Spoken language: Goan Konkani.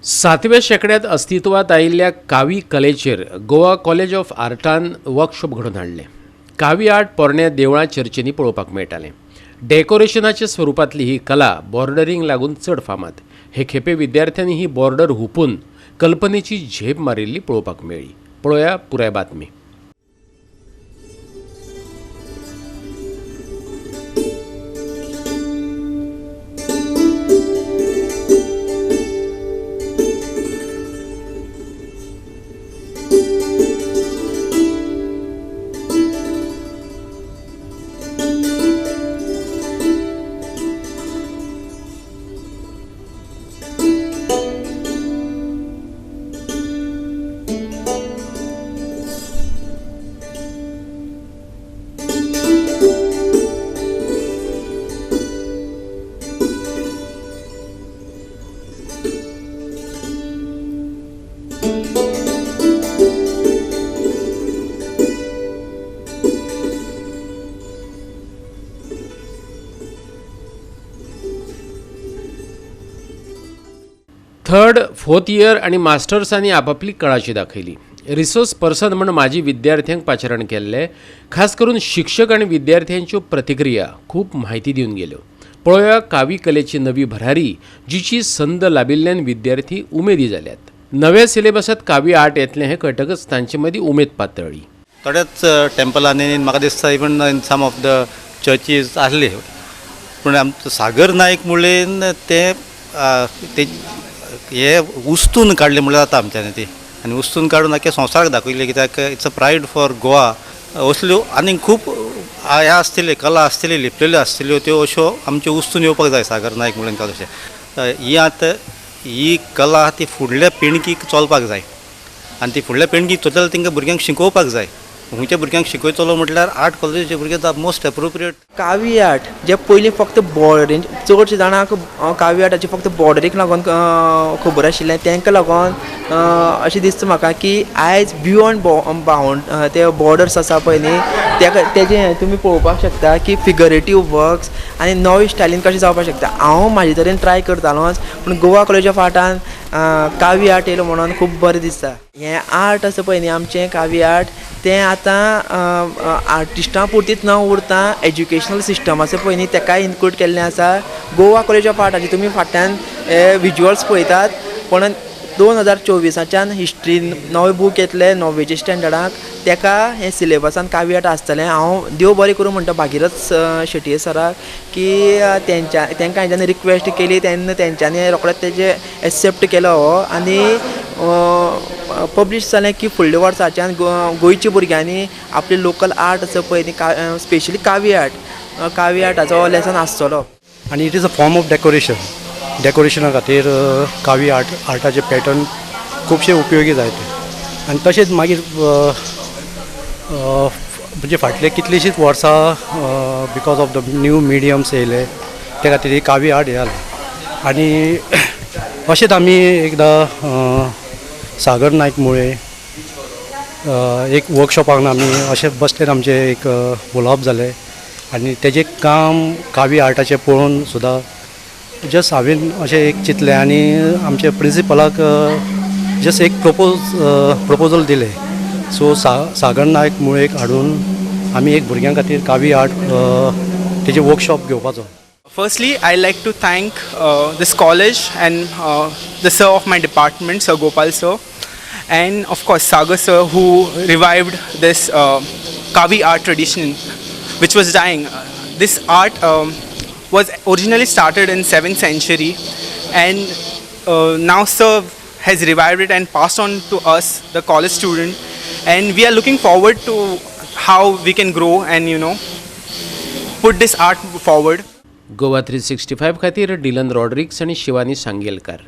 सातव्या शेंकड्यांत अस्तित्वांत आयिल्ल्या कावी कलेचेर गोवा कॉलेज ऑफ आर्टान वर्कशॉप घडोवन हाडलें. कावी आर्ट पोरण्या देवळां, चर्चींनी पळोवपाक मेळटालें. डेकोरेशनाच्या स्वरुपांतली ही कला बॉर्डरींग लागून चड फामाद. हे खेपे विद्यार्थ्यांनी ही बॉर्डर हुपून कल्पनेची झेप मारिल्ली पळोवपाक मेळ्ळी. पळोवया पुराय बातमी. थर्ड, फोर्थ इयर आनी मास्टर्सांनी आपापली कळाशी दाखयली. रिसोर्स पर्सन म्हूण माजी विद्यार्थ्यांक पाचारण केल्लें. खास करून शिक्षक आनी विद्यार्थ्यांच्यो प्रतिक्रिया खूब म्हायती दिवन गेल्यो. पळोवया कावी कलेची नवी भरारी, जिची संद लाबिल्ल्यान विद्यार्थी उमेदी जाल्यात. नव्या सिलेबसांत कावी आर्ट येतलें हें कळटकच तांचे मदीं उमेद पातळ्ळी. थोड्याच टेम्पलांनी, म्हाका दिसता, even in some of the churches आसले, पूण आमचो सागर नायक मुळेन ते ते हे उस्तून काडले म्हणल्यार जाता आमच्यांनी ती आनी उस्तून काडून आख्या संवसाराक दाखयले, कित्याक it's a pride for Goa. असल्यो आनीक खूब हे आसतले, कला आसतली, लिपलेल्यो आसतल्यो, त्यो अश्यो आमच्यो उस्तून येवपाक जाय. सागर नायक म्हणून तशें ही आतां ही कला आहा ती फुडल्या पिळगीक चलपाक जाय आनी ती फुडल्या पिळगीक चलतले जाल्यार तांकां भुरग्यांक शिकोवपाक जाय. खंयच्या भुरग्यांक शिकयतलो म्हटल्यार आर्ट कॉलेजीचे भुरगे the most appropriate. Kavi art जे पयलीं फक्त बॉर्डरीन, चडशे जाणांक कावी आर्टाची फक्त बॉर्डरीक लागून खबर आशिल्लें, तांकां लागून अशें दिसता म्हाका की आयज बियोंड बाउंड ते बॉर्डर्स आसा पळय न्ही, तेका तेजें तुमी पळोवपाक शकता की फिगरेटीव वर्क्स आनी नवे स्टायलीन कशें जावपाक शकता. हांव म्हाजे तरेन ट्राय करतालोच, पूण गोवा कॉलेज ऑफ आर्टान कावी आर्ट येयलो म्हणून खूब बरें दिसता. हें आर्ट आसा पळय न्ही, आमचें कावी आर्ट, तें आतां आर्टिस्टां पुरतीच न उरता, एज्युकेशनल सिस्टम आसा पळय न्ही, तेकाय इन्क्लूड केल्लें आसा. गोवा कॉलेज ऑफ आर्टाचे तुमी फाटल्यान विज्युअल्स पळयतात, पण 2024च्यान हिस्ट्री नवे बूक येतले णव्वेचे स्टँडर्डाक, तेका हें सिलेबसान कावी आर्ट आसतलें. हांव देव बरें करूं म्हणटा भागीरथ शेटये सराक की तेंच्या तेंकां हांच्यानी रिक्वेस्ट केली तेन्ना तेंच्यांनी रोखडेच तेजें एक्सेप्ट केलो हो आनी पब्लीश जालें की फुडल्या वर्साच्यान गोंयच्या भुरग्यांनी आपले लोकल आर्ट आसा पळय न्ही, स्पेशली कावी आर्ट, कावी आर्टाचो लेसन आसतलो. आनी it is a form of decoration. डेकोरेशना खातीर कावी आर्ट, आर्टाचे पॅटर्न खुबशे उपयोगी जायते. आनी तशेंच मागीर म्हणजे फाटले कितलींशींच वर्सां because of the new mediums येयले, ते खातीर ही कावी आर्ट हें जालें. आनी अशेंच आमी एकदां सागर नायक मुळे एक वर्कशॉपाक आमी अशें बसलेन, आमचें एक उलोवप जालें आनी तेजें काम कावी आर्टाचें पळोवन सुद्दां जस्ट हांवें अशें एक चिंतलें आनी आमच्या प्रिंसिपलाक जस्ट एक प्रपोजल दिलें. सो सागर नायक मुळेक हाडून आमी एक भुरग्यां खातीर कावी आर्ट तेजें वर्कशॉप घेवपाचो. Firstly, I like to thank this college and the sir of my department, Sir Gopal sir, and of course Sagar sir, who revived this Kavi art tradition, which was dying. This art was originally started in 7th century, and now sir has revived it and passed on to us, the college student, and we are looking forward to how we can grow and put this art forward. Goa 365 खातीर डिलन रॉड्रिक्स आनी शिवानी सांगेलकार.